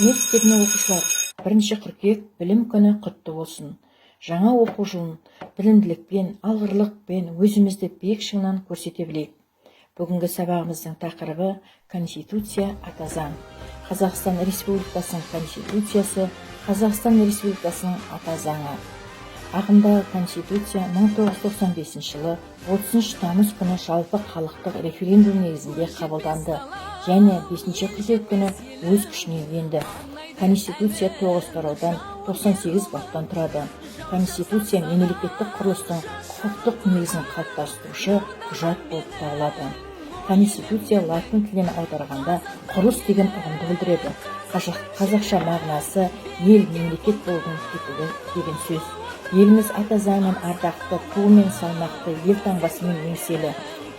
Сәлеметсіздер ме, оқушылар! 1 қыркүйек, Білім күні құтты болсын! Жаңа оқу жылын білімділікпен, алғырлықпен, өзімізді биік шыңнан көрсете білейік. Бүгінгі сабағымыздың тақырыбы: Конституция, ата заң. Қазақстан Республикасының Конституциясы – Қазақстан Республикасының ата заңы. Ағымдағы Конституция 1995 жылы 30 тамыз күні жалпы халықтық референдум негізінде қабылданды және 5 қыркүйек күні өз күшіне енді. Конституция 9 тараудан, 98 баптан тұрады. Конституция мемлекеттік құрылыстың құқықтық негізін қалыптастырушы құжат болып табылады. Конституция латын тілінен аударғанда құрылыс деген ұғымды білдіреді. Қазақша мағынасы ел, мемлекет болудың кепілі деген сөз. Еліміз ата заңымен ардақты, туымен салмақты, елтаңбасымен еңселі,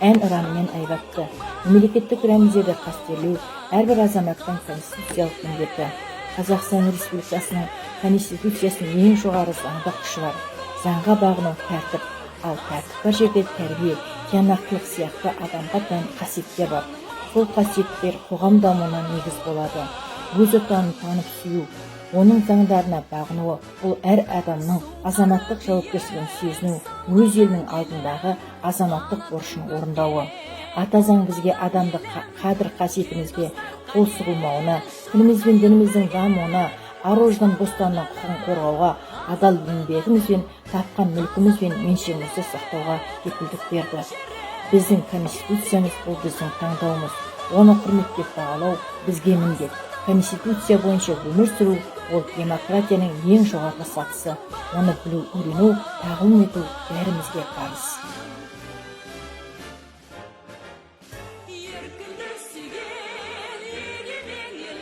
ән ұранымен айбатты. Мемлекеттік рәміздерді қастерлеу – әрбір азаматтың конституциялық міндеті. Қазақстан Республикасының Конституциясының ең жоғары заңдық күші бар. Заңға бағыну – тәртіп, ал тәртіп бар жерде тәрбие, тиянақтылық сияқты адамға тән қасиеттер бар. Сол қасиеттер қоғам дамуына негіз болады. Өз Отанын танып сүю, оның заңдарына бағынуы – бұл әр адамның азаматтық жауапкершілігін сезіну, өз елінің алдындағы азаматтық борышын орындауы. Ата заң бізге адамдық қадір қасиетімізге қол сұғылмауына, тіліміз бен дініміздің дамуына, ар ождан бостандығының құқығын қорғауға, адал еңбегімізбен тапқан мүлкіміз бен меншігімізді сақтауға кепілдік берді. Біздің Конституциямыз – бұл біздің таңдауымыз. Оны құрметтеп бағалау бізге міндет. Конституция бойынша өмір сүру – ол демократияның ең жоғарғы сатысы. Оны білу, үйрену, тағылым ету бәрімізге парыз.